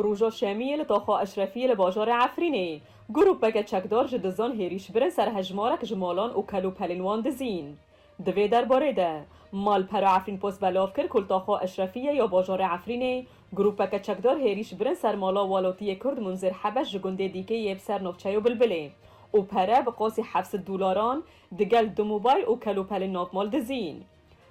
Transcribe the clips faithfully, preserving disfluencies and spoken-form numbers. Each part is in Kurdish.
Roja Şemiyê li Taxa Eşrefiyê li bajarê Efrînê, grûpeke çekdar ji dizan hêrîş birin ser hejmarek ji malan û kel û pelên wan dizîn. Di vê derbarê de, Malpera Efrîn Post belav kir ku li Taxa Eşrefiyê ya bajarê Efrînê, grûpeke çekdar hêrîş birin ser mala welatiyê Kurd Munzir Hebeş ji gundê Dîkê yê bi ser navçeya Bilbilê û pere bi qasî heft sed dolaran digel du mobayl û kel û pelên navmal dizîn.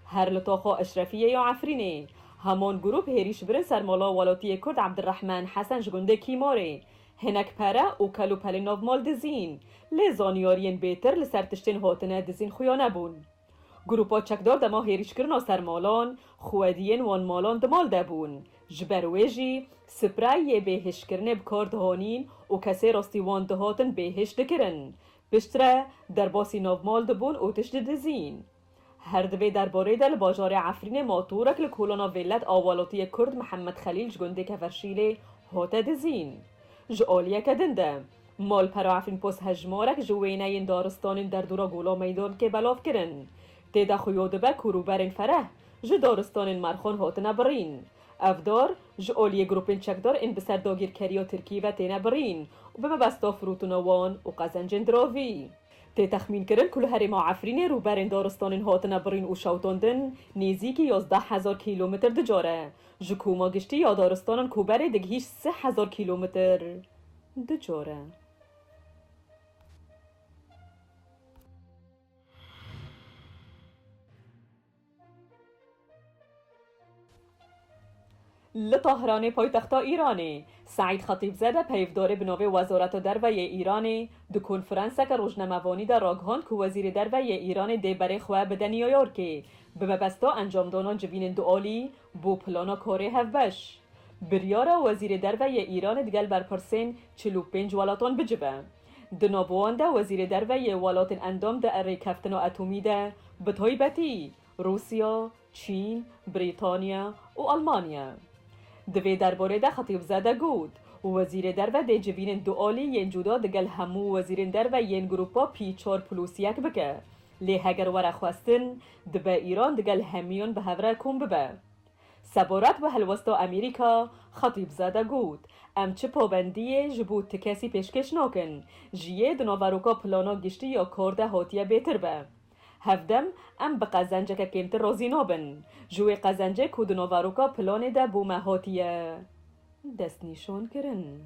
Her li Taxa Eşrefiyê ya Efrînê, heman grûp hêrîş birin ser mala welatiyê Kurd Ebdirrehman Hesen ji gundê Kîmarê, hinek pere û kel û pelên navmal dizîn, lê zanyariyên bêtir li ser tiştên hatine dizîn xuya nebûn. Grûpa çekdar dema hêrîşkirina ser malan, xwediyên wan malan di mal de bûn. Ji ber wê jî, sprey yê bêhişkirinê bi kar dihanîn û kesê rastî wan dihatin bêhiş dikirin. Piştre, derbasî navmal dibûn û tişt didizîn. Her di vê derbarê de li bajarê Efrînê motorek li kolana vêlet a welatiyê Kurd Mihemed Xelîl ji gundê Keferşîlê hate dizîn. Ji aliyeke din de, Malpera Efrîn Post hejmarek ji wêneyên daristanên derdora Gola Meydankê belav kirin. Tê de xuya dibe ku rûberên fereh ji daristanên Merxan hatine birîn. Ev dar ji aliyê grûpên çekdar ên bi ser dagîrkeriya Tirkî ve têne birîn û bi mebesta firûtina wan û qezencên diravî. Tê texmînkirin ku li herêma Efrînê rûberên daristanên hatine birîn û şewitandin nêzîkî yazdeh hezar kîlometr di car e. Ji koma giştî ya daristanan ku berê digihîşt sê hezar kîlometr di car e. Li Tahranê paytexta Îranê, Seîd Xetîbzade peyvdarê bi navê Wezareta Derve yê Îranê di konferanseke rojnamevanî de ragihand ku Wezîrê Derve yê Îranê dê berê xwe bide Newyorkê bi mebesta encamdana civînên dualî bo plana karê hevbeş. Biryara Wezîrê Derve yê Îranê digel berpirsên çil û pênc welatan bicive. Di nav wan de Wezîrê Derve yê welatên endam di rêkeftina etomî de, bi taybetî Rûsya, Çîn, Brîtanya û Almanya. Di vê derbarê de Xetîbzade got, Wezîrê Derve dê civînên dualî yên cuda digel hemû wezîrên derve yên grûpa P çar plus yek bike. Lê heger were xwestin, dibe Îran digel hemiyan bi hev re kom bibe. Sebaret bi helwesta Amerîka, Xetîbzade got, Em çi pabendiyê ji bo ti kesî pêşkêş nakin, ji yê di naveroka plana giştî ya kar de hatiye bêtir be. Hevdem em bi qezenceke kêmtir razî nabin. Ji wê qezencê ku di naveroka planê de bo me hatiye destnîşankirin.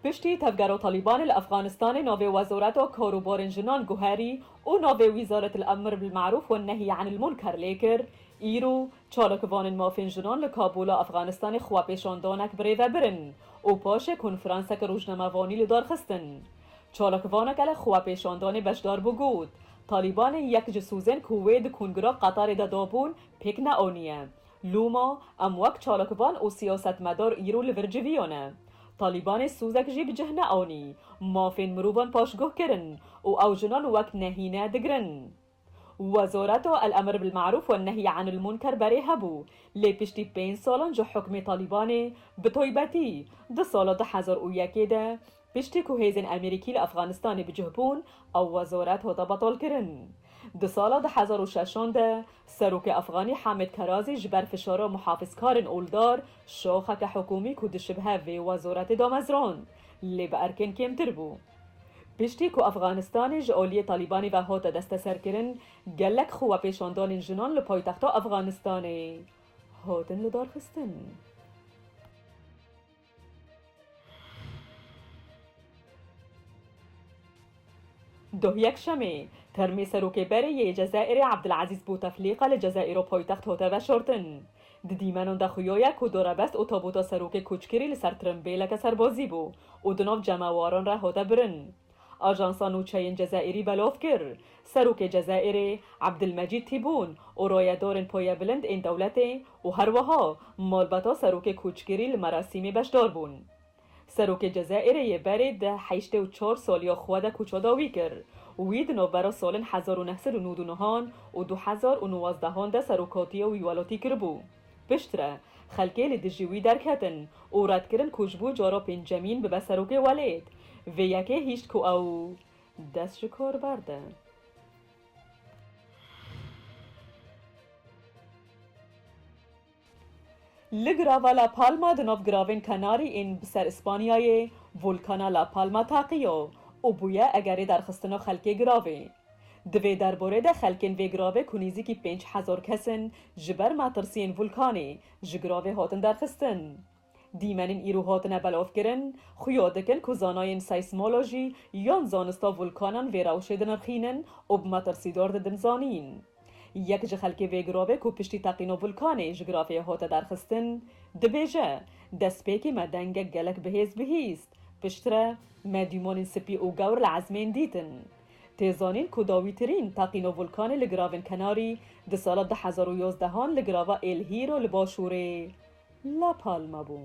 Piştî tevgera Talîbanê li Efxanistanê navê Wezareta Karûbarên Jinan guherî û navê Wîzaret el Emr bil Marûf we Nehî Anil Munker lê kir, îro çalakvanên mafên jinan li Kabûla Efxanistanê xwepêşandanek birêve birin û paşê konferanseke rojnamevanî li dar xistin. Çalakvaneke li xwepêşandanê beşdar bû got, Talîbanê yek ji sûzên ku wê di kongira Qetarê de dabûn pêk neaniye. Loma em wek çalakvan û siyasetmedar îro li vir civiya ne. Talîbanê sûzek jî bi cih neanî, mafên mirovan paşguh kirin û ew jinan wek nehîne digirin. Wezareta El Emr bil Marûf we Nehî Anil Munker berê hebû, lê piştî pênc salan ji hukmê Talîbanê, bi taybetî di sala du hezar û yekê de, piştî ku hêzên Amerîkî li Efxanistanê bi cih bûn, ew wezaret hate betalkirin. Di sala du hezar û şeşan de, Serokê Efxanî Hamid Karazî ji ber fişara muhafizkarên oldar şaxeke hikûmî ku dişibihe vê wezaretê damezrand, lê bi erkên kêmtir bû. Piştî ku Efxanistanê ji aliyê Talîbanê ve hate desteserkirin, gelek xwepêşandanên jinan li paytexta Efxanistanê hatin lidarxistin. Doh yekşemê, termê serokê berê yê Cezayirê Abdulaziz Bouteflîqa li Cezayiro paytext hate veşartin. Di dîmenan de xuya ye ku darebest û tabûta serokê koçkirî li ser tirimbêleke serbazî bû û di nav cemawaran re hate birin. Ajansa nûçeyên Cezayirî belav kir, serokê Cezayirê Abdilmecîd Tîbûn û rayedarên payebilind ên dewletê û herweha malbata serokê koçkirî li merasîmê beşdar bûn. Serokê Cezayirê yê berê di heştê û çar saliya xwe de koça dawî kir. Wî di navbera salên hezar û neh sed û nod û nehan û du hezar û nozdehan de serokatiya wî welatî kiribû. Piştre, xelkê li dijî wî derketin û red kirin ku ji bo cara pêncemîn bibe serokê welêt. Vê yekê hişt ku ew Dest ji kor berde. Li girava La Palma di nav giravên Kanarî ên bi ser Îspanyayê, volkana La Palma taqiyo û bûye egerê derxistina xelkê giravê. Di vê derborê de xelkên vê giravê ku nêzîkî pênc hezar kes in, ji ber metirsiyên volkanê ji giravê hatin derxistin. Dîmenên îro hatine belavkirin, xuya dikin ku zanayên seysmolojî yan zanista volkanan vê rewşê dinirxînin û bi metirsîdar didin zanîn. Yek ji xelkê vê giravê ku piştî teqîna volkanê ji giravê hate derxistin, dibêje, destpêkê me dengek gelek bihêz bihîst, piştre me dûmanên spî û gewr li ezmên dîtin. Tê zanîn ku dawîtirîn teqîna volkanê li giravên Kenarî di sala du hezar û yazdehan li girava El Hierro li başûrê La Palma bû.